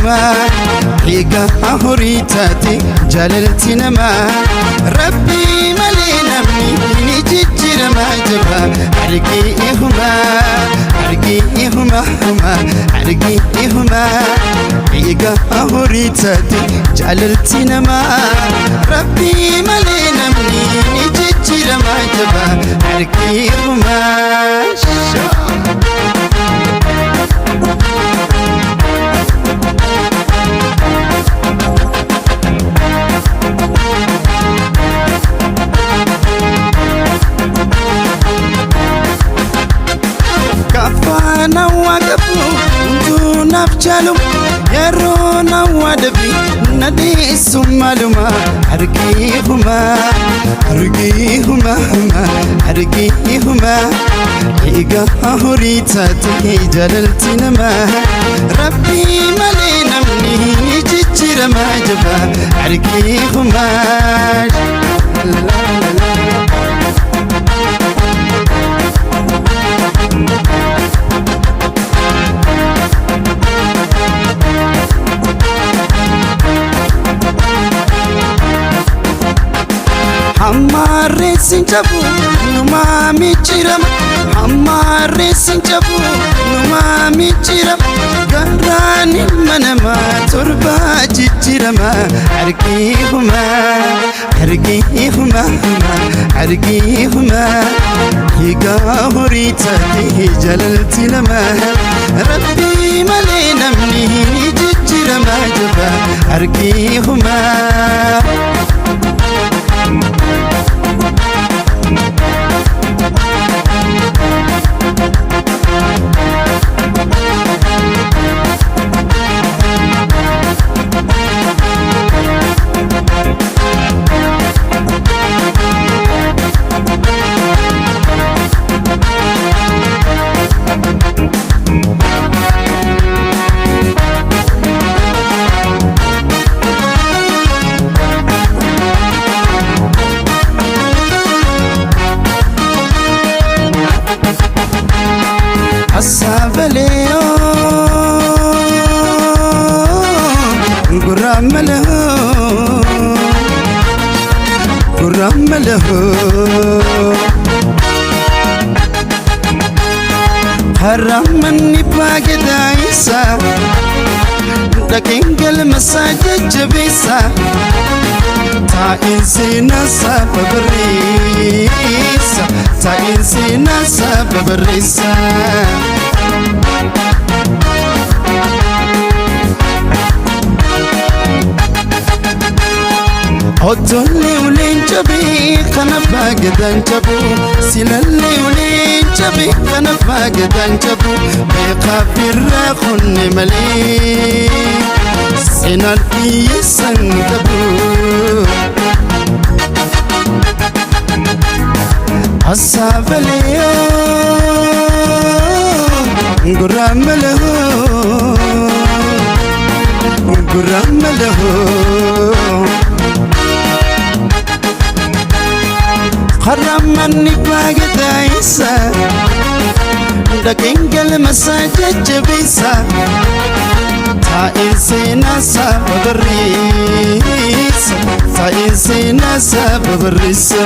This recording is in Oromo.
jabaa eegaa horii taate jaalalti namaa rabbii malee namni ni jijjiiramaa jabaa argeehumaa argeehumaa humaa argeehumaa eegaa horii taate jaalalti namaa rabbii malee namni ni jijjiiramaa jabaa argeehumaa. Kafaana waa qabu hunduu naaf jaalu yeroo na waa dhabe na dhiisu maaluma argeehuma argeehuma argeehuma eegaa horii taate jaalalti namaa rabbii malee namni ni jijjiiramaa jabaa argeehuma. Hammaarreessin cabu numaa micciirama hammaarreessin cabu numaa micciirama garaan ilma namaa torba jijjiirama argeehuma argeehuma argeehuma eegaa horii taate jaalalti namaa rabbii malee namni ni jijjiirama jabaa argeehuma. Asaabaleo gurraamaleho gurraamaleho haramanni baagadaayisa dhaqeen galmasaa jajjabeessa taa'in seenaa saba barreessa taa'in seenaa saba barreessa. Otollee uleen cabee kana baagadan cabu silallee uleen cabee kana baagadan cabu beekaa firraa kunne malee seenaan hiyyeessan qabu. Asaabalee gurraamalee gurraamalee. Haramanni baagadaayisa dhaqeen galmasaa jajjabeessa taa'in seenaa saba barreessa taa'in seenaa saba barreessa.